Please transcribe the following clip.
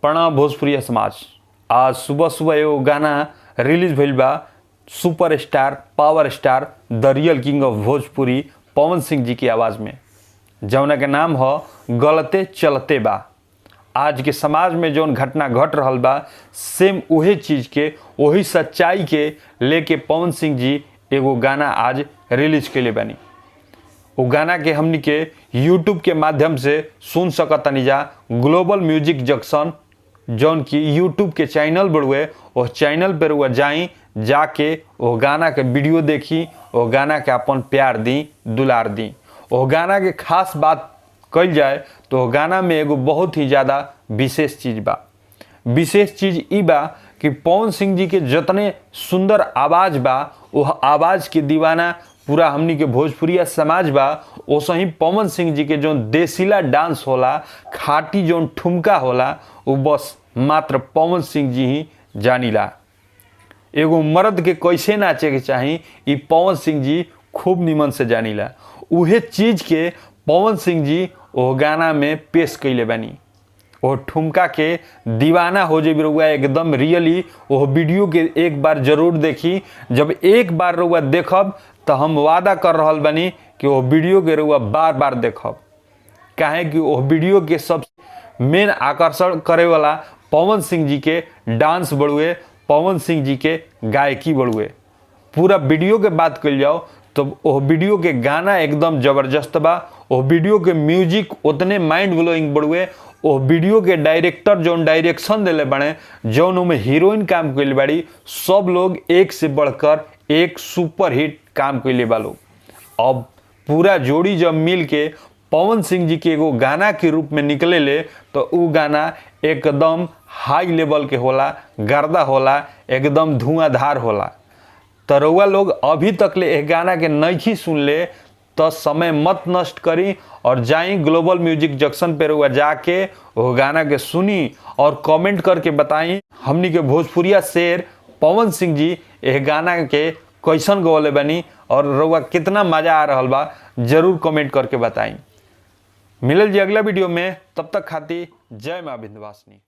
प्रणाम भोजपुरिया समाज। आज सुबह सुबह एगो गाना रिलीज भइल बा super star power star the real king of Bhojpuri Pawan Singh ji की आवाज़ में, जौना के नाम ह गलते चलते बा। आज के समाज में जौन घटना घट रहल बा सेम वही चीज़ के वही सच्चाई के लेके पवन सिंह जी एगो गाना आज रिलीज कैले बानी। वो गाना के हमनी के यूट्यूब के माध्यम से सुन सकतनी जा। ग्लोबल म्यूजिक जंक्शन जौन की यूट्यूब के चैनल बड़ुए, वो चैनल पर हुआ जाई, जाके वो गाना के वीडियो देखी, वो गाना के अपन प्यार दी दुलार दी। वो गाना के खास बात कल जाए तो वो गाना में एगो बहुत ही ज़्यादा विशेष चीज़ बा। विशेष चीज़ ई बा कि पवन सिंह जी के जितने सुंदर आवाज़ बा, वह आवाज़ के दीवाना पूरा हमनी के भोजपुरिया समाज बा। वैसे ही पवन सिंह जी के जौन देसीला डांस होला, खाटी जौन ठुमका होला, वो बस मात्र पवन सिंह जी ही जानीला। एगो मर्द के कैसे नाचे के चाही ई पवन सिंह जी खूब निमन से जानीला। उहे चीज़ के पवन सिंह जी ओ गाना में पेश कैले बानी। वो ठुमका के दीवाना हो जेबी रउआ एकदम रियली। वो वीडियो के एक बार जरूर देखी। जब एक बार रउआ देखब तो हम वादा कर रहल बानी कि वो वीडियो के रउआ बार बार देखब, काहे कि वो वीडियो के सब मेन आकर्षण करे वाला पवन सिंह जी के डांस बड़ुए, पवन सिंह जी के गायकी बड़ुए। पूरा वीडियो के बात कल जाओ तो वो वीडियो के गाना एकदम ज़बरदस्त बा। वो वीडियो के म्यूजिक उतने माइंड ब्लोइंग बड़ुए। वो वीडियो के डायरेक्टर जौन डायरेक्शन दिले बने, जौन उनमें हीरोइन काम कैले बाड़ी, सब लोग एक से बढ़कर एक सुपर हिट काम कैले बा लोग। अब पूरा जोड़ी जब मिल के पवन सिंह जी के एगो गाना के रूप में निकले ले तो उ गाना एकदम हाई लेवल के होला, गर्दा होला, एकदम धुआंधार होला। तो रउआ लोग अभी तक ले एक गाना के नइखी सुन ले तो समय मत नष्ट करी और जाई ग्लोबल म्यूजिक जंक्शन पे रउआ जाके वो गाना के सुनी और कमेंट करके बताई हमनी के भोजपुरिया शेर पवन सिंह जी एह गाना के कैसन गौले बनी और रउआ कितना मज़ा आ रहा बा, जरूर कमेंट करके बताई। मिलल जी अगला वीडियो में, तब तक खाती जय माँ विंध्यवासिनी।